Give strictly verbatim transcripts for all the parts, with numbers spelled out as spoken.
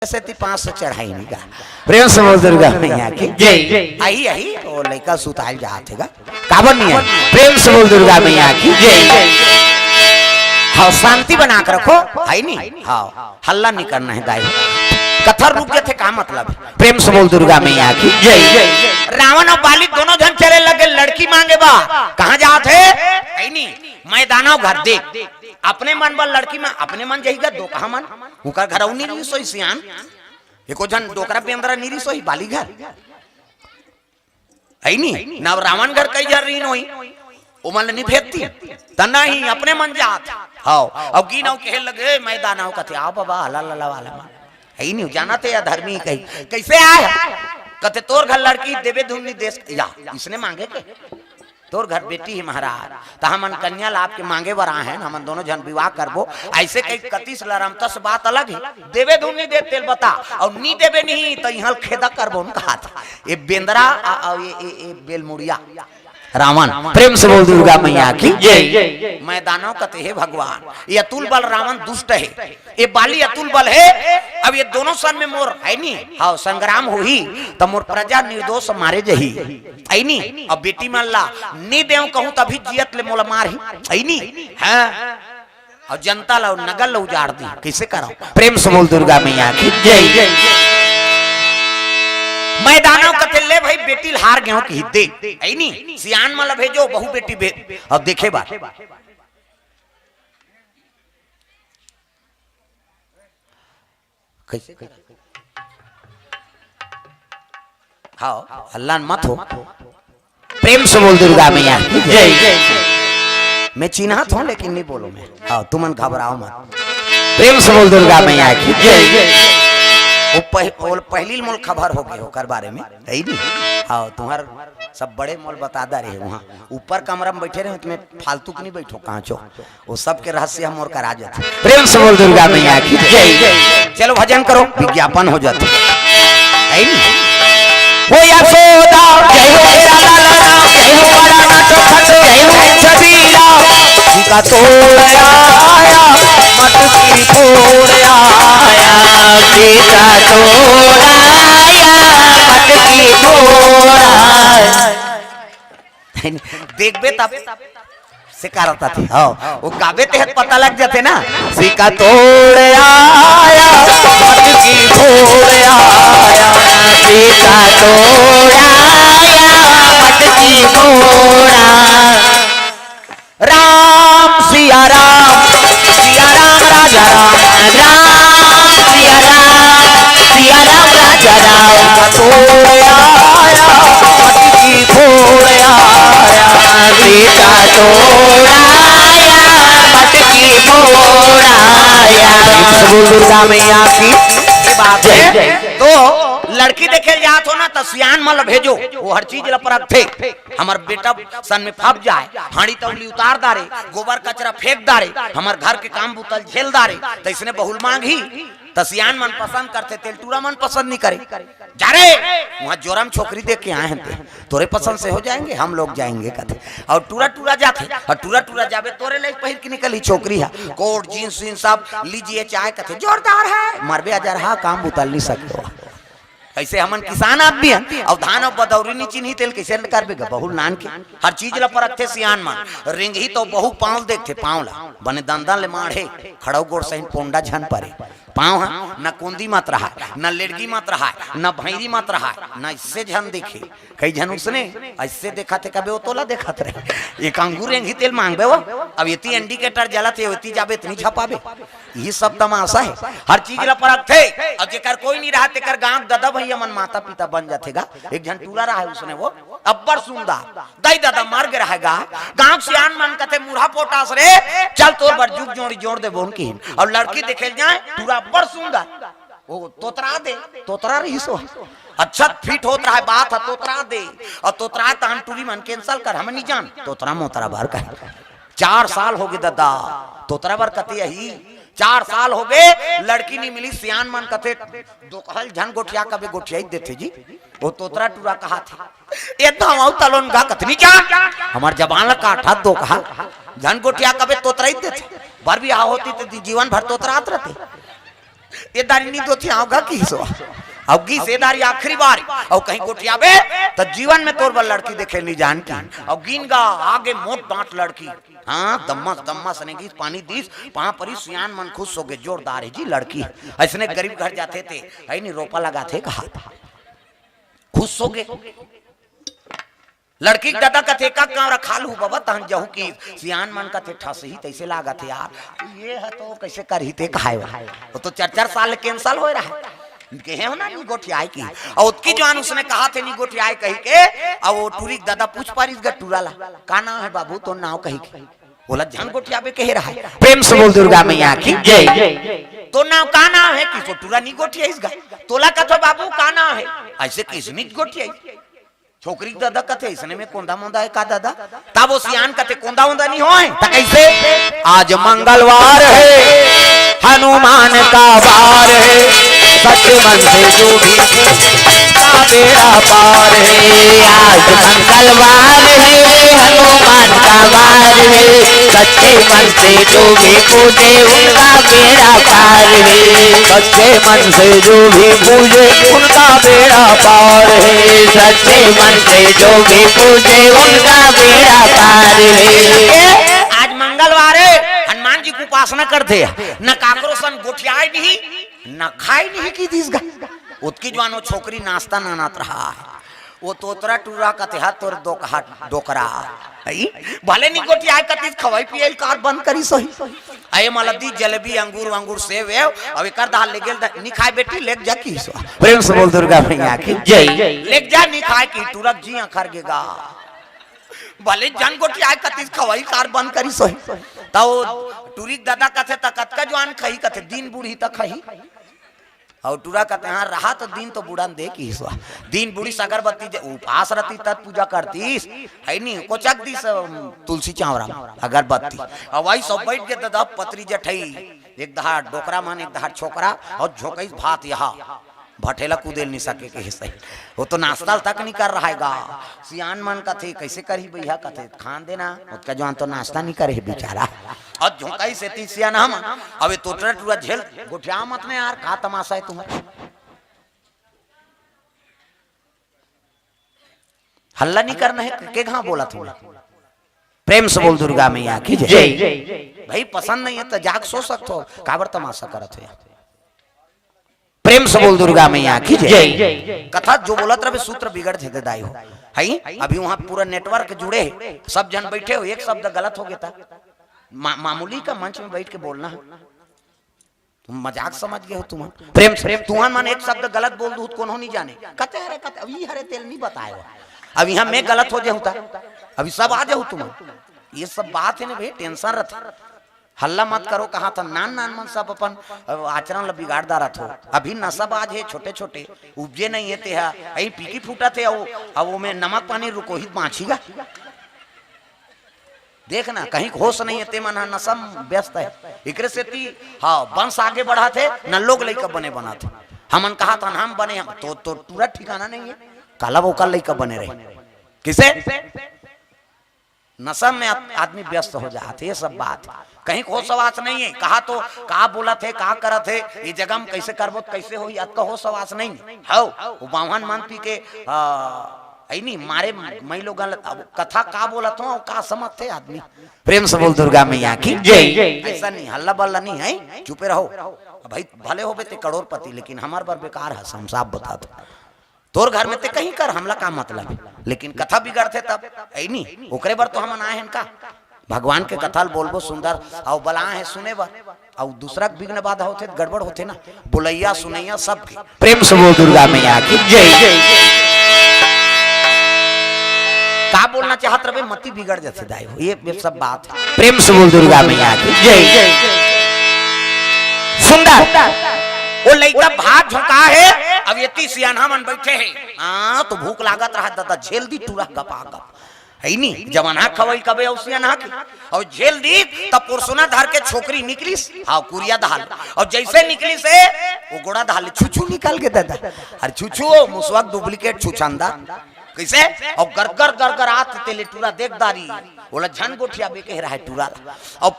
सेती पाँच सौ चढ़ाई नहीं गा। प्रेम से बोल दुर्गा मैया की जय। आही, आही, वो लइका सुताइल जात हे गा। काबर नहीं आही? प्रेम से बोल दुर्गा मैया की जय। हाँ, शांति बना के रखो, है नी? हाँ, हल्ला नहीं करना है दाई। कथा रुक जाथे, का मतलब है? प्रेम से बोल दुर्गा मैया की जय। रावण और बाली दोनों झन चले लगे लड़की मांगे बर। कहाँ जात हे? है नी? मैदानव घर देख। अपने मन बर लड़की में, अपने मन जही गा, दोकहा मन। उकर घर अउ नहीं रहिस होही सियान। एको झन डोकरा बेंदरा नहीं रहिस होही बाली घर। है नी? ना रावण घर कई झन रहिन होही। ओमन ल नहीं भेजतिस। त नहीं, अपने मन जात। हव, अब गिन अउ कहे लगे, "ए, मैदानव," कथे, "आओ बाबा, हला लला वाला मन।" है नी, जानत हे अधर्मी कही। "कइसे आय?" कथे, "तोर घर लड़की देबे धुन नहीं देस।" या, इसने मांगे के? "तोर घर बेटी हे महाराज, त हमन कन्या लाभ के मांगे बर आए हन, हमन दोनों झन विवाह करबो।" अइसे कही कतिस लरमतस, बात अलग हे। देबे धुन नहीं दे तेल बता, अउ नहीं देबे नहीं त इहाँ खेदा करबो न कहाथे। ए बेंदरा, आ, आ, ए, ए, ए बेलमुड़िया। रावण, प्रेम से बोल दुर्गा मैया की जय। मैदानव कथे, "हे भगवान, ये अतुल बल रावण दुष्ट हे, ये बाली अतुल बल हे, अब ये दोनों सन में मोर है नी, हाँ, संग्राम होही, त मोर प्रजा निर्दोष मारे जही, है नी? अब बेटी मन ला नी देव कहूँ तभी जियत ले मोला मारही, है नी?" हाँ। अउ जनता ला, नगर ला उजाड़ दिस, कइसे करव? प्रेम से बोल दुर्गा मैया की जय। मैदानव कथे, "ले भाई, बेटी ल हार गेंव कही दे, है नी? सियान मन ला भेजो, बहू बेटी भे-, अब देखे बर।" कइसे? हाँ, हल्ला मत हो। प्रेम से बोल दुर्गा मैया की जय। मैं चिन्हत हों लेकिन नहीं बोलों मैं। हाँ, तुमन घबराओ मत। प्रेम से बोल दुर्गा मैया की जय। वो पह-, वो पहली मोल खबर हो गे ओकर बारे में, है नी? हाँ, तुम्हर सब बड़े मोल बता दे रहे वहाँ। ऊपर कमरा में बैठे रहे, तुम्हें फालतू के नहीं बैठो, कहाँ चो। वो सबके रहस्य हम मोर करा जाथे। प्रेम से बोल दुर्गा मैया की जय। चलो भजन करो, विज्ञापन हो जाथे। है नी? हो यशोदा, जय हो मेरा लाला, जय हो बड़ा नाटो खटो, जय हो छबीला। टीका तोड़ आया, मटकी फोड़ आया, टीका तोड़ आया, मटकी फोड़ आया। देखबे तब से करत हे। हाँ, वो गाबे ते पता लग जाथे ना। सिक्का तोड़ आया, मटकी फोड़ आया, सिक्का तोड़ आया, मटकी फोड़ आया। राम सिया राम, सिया राम राजा राम, राम सिया राम, सिया राम राजा राम। तोड़ आया, मटकी फोड़ आया, बेटा तोड़ आया, मटकी फोड़ आया। बोल दुर्गा मैया की। ये बात है। तो लड़की देखे जात हो ना, त सियान मन ल भेजो, वो हर चीज ल परखथे। हमर बेटा सन में फंस जाए, हांड़ी तौली उतार डारे, गोबर कचरा फेंक डारे, हमर घर के काम बुता ल झेल डारे, त इसने बहू ल मांगही। त सियान मन पसंद करथे, तेल टूरा मन पसंद नहीं करे। जा रे, वहाँ जोरम छोकरी देख के आए हैं ते, तोरे पसंद से हो जाएंगे, हम लोग जाएंगे कथे। और टूरा टूरा जाथे, और टूरा टूरा जाबे तोरे ले पहिर के निकली छोकरी है, कोट जींस वींस सब लीजिए चाहे कथे, जोरदार है, मरबे अजर हा, काम बुता ल नहीं सके। अइसे हमन किसान आदमी हन, अउ धान अउ बदौरी नी चिन्ही तेल कइसे करबे ग? बहू ल नान के हर चीज ल परखथे सियान मन। रेंगही तो बहू पाँव ल देखथे, पाँव ल बने दंदन ले माढ़े, खड़ऊ गोड़ सहित पोंडा झन परे। पाँव ह न कोंदी मत रहाय, न लेड़गी मत रहाय, न भैरी मत रहाय, न इससे झन देखे। कई झन उसने अइसे देखथे, कबे ओ तोला देखत रहे। एक अंगूर रेंगही तेल मांगबे वो, अब एती indicator जलत हे, ओती जाबे इतनी झपाबे। ये सब तमाशा है, हर चीज ला परखथे। अउ जेकर कोई नहीं रहा, तेकर गांव ददा भैया मन माता पिता बन जाथे गा। एक झन टूरा रहा है, उसने वो अब्बड़ सुंदर, दाई ददा मर गे रहा गा। गांव सियान मन कथे, "मुरहा पोटास रे, चल तोर बर जुग जोड़ी जोड़ दे बोन की।" अउ लड़की देखे जाए, टूरा अब्बड़ सुंदर, वो तोतरा दे, तोतरा रही सो। अच्छा फिट होत रहा है, बात है तोतरा दे, अउ तोतरा तहन टूरी मन cancel कर, हम नहीं जान, तोतरा मोतरा भर कर। चार साल हो गे ददा, तोतरा बर कते अही। चार साल हो गे, लड़की नहीं मिली। सियान मन कथे, "दोकहा ल झन गोठिया कबे गोठियाई देथे जी।" वो तोतरा टूरा कहाथे, "ए धावा तलोन गा कतनी जा, हमर जबान ल काटा दोकहा, झन गोठिया कबे तोतरा ही देथे। बर बिहाव होती त जीवन भर तोतरात रहते।" ए दारी नी दोथे, आव गा किहिस ओ। अउ गिस ए दारी आखिरी बार, अउ कहीं गोठियाबे, त जीवन में तोर बर लड़की देखे नी जानकी। अउ गिन गा, आगे मोट बांट लड़की। हाँ, दम्मस, दम्मस ने गिस, पानी दिस, पाँव परी, सियान मन खुश होगे, जोरदार हे जी लड़की। अइसने गरीब घर जाथे ते, हइ नी, रोपा लगाथे कहा। खुश होगे। लड़की के ददा कथे, "का कांवरा खा लू बबा, तहन जहू की।" सियान मन कथे, "ठसही तइसे लागत हे यार, ये ह तो कइसे करही ते खाए वाला। वो तो चार चार साल ले cancel होए रहा है। कहे हो ना, नी गोठियाए की।" अउ ओतकी जुवान उसने कहाथे, "नी गोठियाए" कहिके, अउ वो टूरी के ददा पूछ पारिस गा टूरा ला, "का नांव हे बाबू तोर नांव?" कहिके। ओला झन गोठियाबे कहे रहा है। प्रेम से बोल दुर्गा मैया की जय। "तोर नांव का नांव हे?" किहिस ओ टूरा नी गोठियाइस गा। "तोला कथों बाबू का नांव हे?" अइसे किहिस नी गोठियाइस। छोकरी के ददा कथे, "अइसने में कोंदा मोंदा हे का ददा?" तब ओ सियान कथे, "कोंदा ओंदा नी होय, त कइसे?" "आज मंगलवार हे, हनुमान का वार हे, सच्चे मन से जो भी का बेड़ा पार हे।" आज मंगलवार हे, हनुमान का वार हे, सच्चे मन से जो भी पूजे उनका बेड़ा पार हे। सच्चे मन से जो भी पूजे उनका बेड़ा पार हे। सच्चे मन से जो भी पूजे उनका बेड़ा पार हे। आज मंगलवार हे, हनुमान जी के उपासना करथे, न काकरो सन गोठियाए नहीं, न खाए नहीं किहिस गा। ओतकी जुवान ओ छोकरी नाश्ता नानत रहा है। ओ तोतरा टूरा कथे, "हा तोर दोकहा डोकरा।" हइ? भले नी गोठियाए कतिस, खवई पियई ल कार बंद करिस होही। अये मला दिस जलेबी, अंगूर वंगूर, सेव वेव, अउ एकर दहा ले गेल द-, "नी खाए बेटी, लेग जा" किहिस ओ। प्रेम से बोल दुर्गा मैया की जय। "लेग जा, नी खाए" किहिस, टूरा के जी अखर गे गा। भले झन गोठियाए कतिस, खवई कार बंद करिस होही। त ओ टूरी के ददा कथे, "त कतका जुवान खही?" कथे, "दिन बूड़ही त खही।" अउ टूरा कथे, "हाँ, रहा तो दिन तो बूड़न दे" किहिस ओ। दिन बूड़िस अगरबत्ती जे उपास रतिस तब पूजा करतिस, हइ नी, कोचक दिस, अम, तुलसी चांवरा म अगरबत्ती। अउ वही सब बइठ गे ददा पतरी जठई, एक दहा डोकरा मन, एक दहा छोकरा, अउ झोंकइस भात यहा, भठेला कूदे ल नी सके किहिस। ओ तो नाश्ता तक नी कर रहा हे गा। सियान मन कथे, "कइसे करही भइया?" कथे, "खान देना, ओतका जुवान तो नाश्ता नी करे हे बिचारा।" अउ झोंकइस एती सियान हमन, अबे तोतरा टूरा झेल, गोठिया मत ने यार, का तमाशा हे तुम्हर? हल्ला नी करना हे, के घांव बोलत हंव? प्रेम से बोल दुर्गा मैया की जय। जय। भाई पसंद नहीं हे त जाके सो सकथो, काबर तमाशा करत हो यार? प्रेम से बोल दुर्गा मैया की जय। जय। कथा जो बोलत रहे सूत्र बिगड़ जथे दाई हो। हइ? अभी वहां पूरा network जुड़े हे, सब झन बइठे हो, एक शब्द गलत हो गे त मा-, मामूली का मंच में बइठ के बोलना हे। तुम मजाक समझ गे हो तुमन। प्रेम से, तुमन मन एक शब्द गलत बोल दूहू त कोनो नी जाने। कथे हरे, कथे, अब ई हरे तेला नी बताए हो। अब इहां मैं गलत हो जाहूं त, अभी सब आ जाहू तुमन। ये सब बात हे ना भाई, tension रथे। हल्ला मत करो, कहाथंव नान नान मन सब अपन, अ, आचरण ल बिगाड़ डारत हो। अभी नशा बाज हे, छोटे छोटे, उपजे नहीं हे तेहा, अई पीकी फूटत हे, अउ, अउ ओमे नमक पानी रुकोही त बांचही गा। देख ना, कहीं होश नहीं हे, ते मन ह नशा म व्यस्त हे। एकरे सेती, हाँ, वंश आगे बढ़त हे, न लोग लइका बने बनत हे। हमन कहाथन हम बने, हम तो, तो पूरा ठिकाना नहीं हे। काला ओकर लइका बने रहे। किसे? नशा में आद-, आदमी व्यस्त हो जात हे, ये सब बात। कहीं होश हवास नहीं हे, कहा तो का बोलत हे, का करत हे, ये जगह में कइसे करबो, कइसे होही, अतका होश हवास नहीं हे। हव, वो बाम्हन मन पी के, आ, अई नहीं, मारे मई लोगन ल-, अब कथा का बोलत हो, का समझथे आदमी? प्रेम से बोल दुर्गा मैया की जय। अइसा नहीं, हल्ला बल्ला नहीं हे, चुपे रहो। भाई, भले होबे ते करोड़पति, लेकिन हमर बर बेकार हे, हम साफ बता दो। तोर घर में ते कहीं कर, हमला का मतलब हे? लेकिन कथा बिगड़थे तब, अई नहीं, ओकरे बर तो हमन आए हन का? भगवान के कथा ल बोलबो सुंदर, अउ बलाए हे सुने बर। अउ दूसरा के विघ्न बाधा होथे त गड़बड़ होथे ना, बोलइया सुनइया सबके। प्रेम से बोल दुर्गा मैया की जय। का बोलना चाहत रहे, मति बिगड़ जाथे दाई हो, ये, ये सब बात हे। प्रेम से बोल दुर्गा मैया की जय। सुंदर, वो लइका भात झोंका हे, अब एती सियानहा मन बइठे हे। हाँ, तो भूख लागत रहा दादा, झेल दी टूरा गपा गप। हे नी, जब अनहा खवई कबे अउ सियानहा के, अउ झेल दी, तब पोरसोना धर के छोकरी निकलिस, हाँ, कुरिया धर ले। अउ जइसे निकलिस हे, वो गोड़ा धर ले, छुछू निकल गे दादा। अरे छुछू, वो मुसवा के duplicate छुछंदा। कइसे? अउ गरगर गरगर आत तेले टूरा देख दारी, ओला झन गोठियाबे कहे रहय टूरा ला। अउ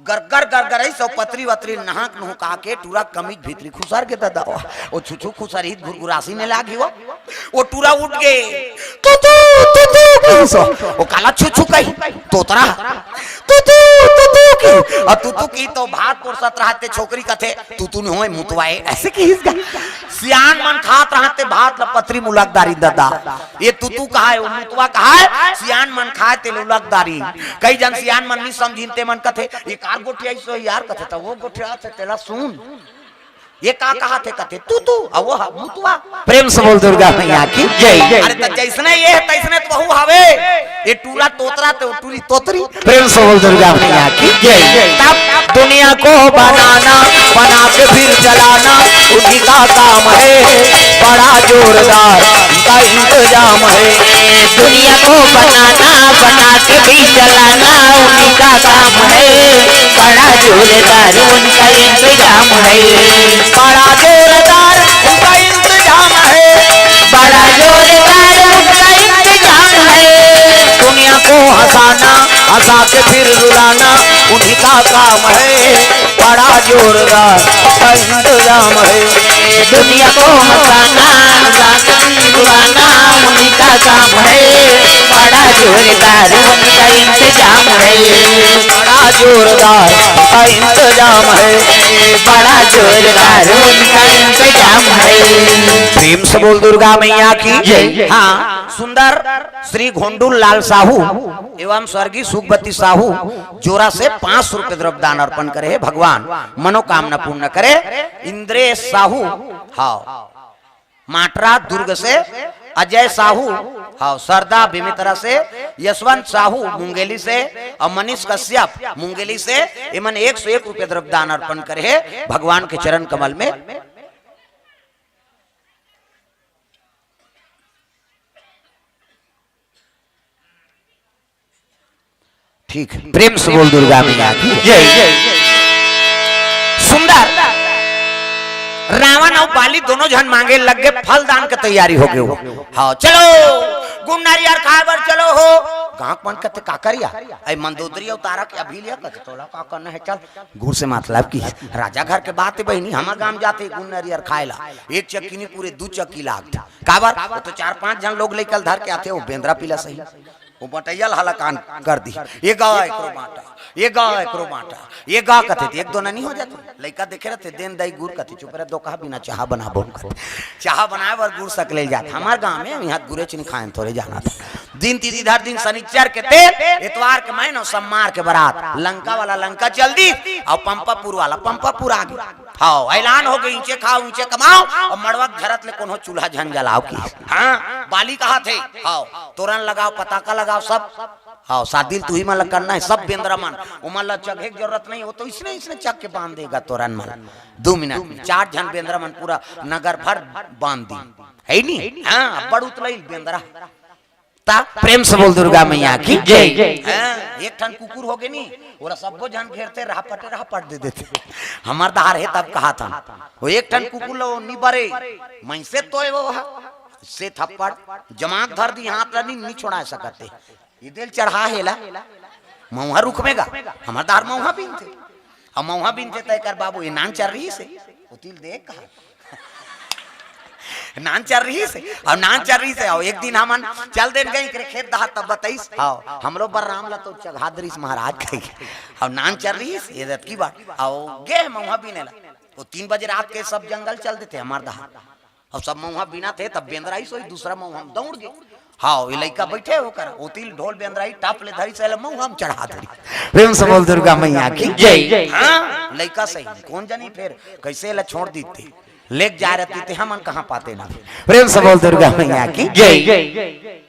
गरगर गरगर अइस अउ पतरी वतरी नहक नुहका के टूरा कमीज भीतरी खुसर गे ददा। ओ छुछु खुसर ही घुरघुरासी में लागी हो। ओ टूरा उठ गे, "तू तू, तू तू," कहिस। ओ काला छुछु कही, "तोतरा।" "तू तू, तू तू," की। अउ तू तू की तो भात पोरसत रहते छोकरी कथे, "तू तू नहीं होय, मुतवाए," अइसे किहिस गा। सियान मन खात रहते भात ल पतरी मुलक दारी ददा। ये तू तू कहाय, ओ मुतवा कहाय, सियान मन खाय तेल उलक दारी। कई जन सियान मन नहीं समझिन ते मन कथे, "ये कार गोठियाइस हो यार," कथे, "त वो गोठियाथे तेला सुन।" ये का कहाथे कथे, "तू तू," अउ वो ह मुतवा। प्रेम से बोल दुर्गा मैया की जय। अरे त जइसने ये हे, तइसने तो वहू हवे। ये टूरा तोतरा ते टूरी तोतरी। प्रेम से बोल दुर्गा मैया की जय। तब दुनिया को बनाना, बना के फिर चलाना, उन्हीं का काम है, बड़ा जोरदार उनका इंतजाम है। दुनिया को बनाना, बना के भी चलाना, उन्हीं का काम है, बड़ा जोरदार उनका इंतजाम है। बड़ा जोरदार उनका इंतजाम है, बड़ा जोरदार उनका इंतजाम है। दुनिया को हंसाना, हंसा के फिर रुलाना, उन्हीं का काम है, बड़ा जोरदार उनका इंतजाम है। दुनिया को हंसाना, हंसा के फिर रुलाना, उन्हीं का काम है, बड़ा जोरदार उनका इंतजाम है। बड़ा जोरदार उनका इंतजाम है, बड़ा जोरदार उनका इंतजाम है। प्रेम से बोल दुर्गा मैया की जय। हाँ, सुंदर श्री घोंडू लाल साहू एवं स्वर्गीय सुखवती साहू जोरा से पाँच सौ रुपये द्रव्य दान अर्पण करे हे। भगवान मनोकामना पूर्ण करे। इंद्रेश साहू, हाँ, माटरा दुर्ग से, अजय साहू, हाँ, सरदा बेमेतरा से, यशवंत साहू मुंगेली से अउ मनीष कश्यप मुंगेली से, इमन एक सौ एक रुपये द्रव्य दान अर्पण करे हे भगवान के चरण कमल में। ठीक, प्रेम से बोल दुर्गा मैया की जय। सुंदर रावण अउ बाली दोनों झन मांगे लग गे, फल दान के तैयारी हो गे। हाँ, चलो गुड़ नारियर खाए बर चलो हो। गांव के मन कथे, "का करिया?" "अई मंदोदरी अउ तारा के अभी लिया," कथे, "तोला का करना हे, चल।" गुड़ से मतलब कि राजा घर के बात हे बहिनी, हमर गांव जाथे गुड़ नारियर खाए ला, एक चक्की नहीं पूरे दू चक्की लागथे। काबर? वो तो चार पांच झन लोग लइका ल धर के आथे, वो बेंदरा पिला सही। वो बटैया ल हलाकान कर दी। ये गा एकरो बांटा, ये गा एकरो बांटा, ये गा कथे, एक दो ननी हो जाथे। लइका देखे रहथे, "देन दाई गुड़," कथे, "चुप रह, दो कहा बिना चाहा बनाबो," कथे। चाहा बनाए बर गुड़ सकले जात। हमर गांव में इहां गुरेच नहीं खाएन, थोरे जाना था। दिन तिथि धर दिन शनिचर के तेल, एतवार के मैन अउ सम्मार के बरात। लंका वाला लंका चल दी, अउ पंपापुर वाला पंपापुर आ गे। हाँ, ऐलान हो गे, ईंचे खाओ, ईंचे कमाओ, अउ मड़वा के झरत ले कोनो चूल्हा झन जलाओ की। हाँ, बाली कहाथे, हाँ, तोरन लगाओ, पताका लगाओ, सब। हाँ, शादी ल तुही मन ल करना हे, सब बेंदरा मन, ओमन ल चघे के जरूरत नहीं, वो तो इसने, इसने चघ के बांध देगा तोरन मन। दू मिनट में चार झन बेंदरा मन पूरा नगर भर बांध दी, हे नी? हाँ, अब्बड़ उतलइल बेंदरा। ता प्रेम से बोल दुर्गा मैया की जय। हाँ, एक ठन कुकुर हो गे नी, ओला सब्बो झन घेरथे, राहपटे राहपट दे देथे। हमर दार हे तब कहाथन, वो एक ठन कुकुर लो नी बरे, मइसे तोय वो हा, से थप्पड़ जमाक धर दी, हाथ ला नी, नी छोड़ा सकत हे। ये देल चढ़ा हेला, मऊहा रुख में गा, हमर दार मऊहा बीनथे। अउ मऊहा बीनथे त एकर बाबू, ये नान चर रहिस हे, ओती ल देख कहा। नान चर रहिस हे, अउ नान चर रहिस हे, अउ एक दिन हमन चल देन गए एकरे खेत डहर, तब बताइस, हाँ, हमरो बलराम ला तो चघा दे रहिस महाराज कहिके। अउ नान चर रहिस हे, ये दतकी बात, अउ गे हे मऊहा बीने ला। वो तीन बजे रात के सब जंगल चल देथे हमर डहर। अउ सब मऊहा बीनत हे, तब बेंदरा आइस, वही दूसरा मऊहा म दौड़ गे। हाँ, ये लइका बइठे हे ओकर, ओती ल ढोल बेंदरा ही टप ले धरिस, एला मऊहा म चढ़ा धरिस। प्रेम से बोल दुर्गा मैया की जय। हाँ, लइका सही, कोन जनी फेर कइसे एला छोड़ दीते, लेग जा रहती ते हमन कहाँ पाते ना। प्रेम से बोल दुर्गा मैया की जय।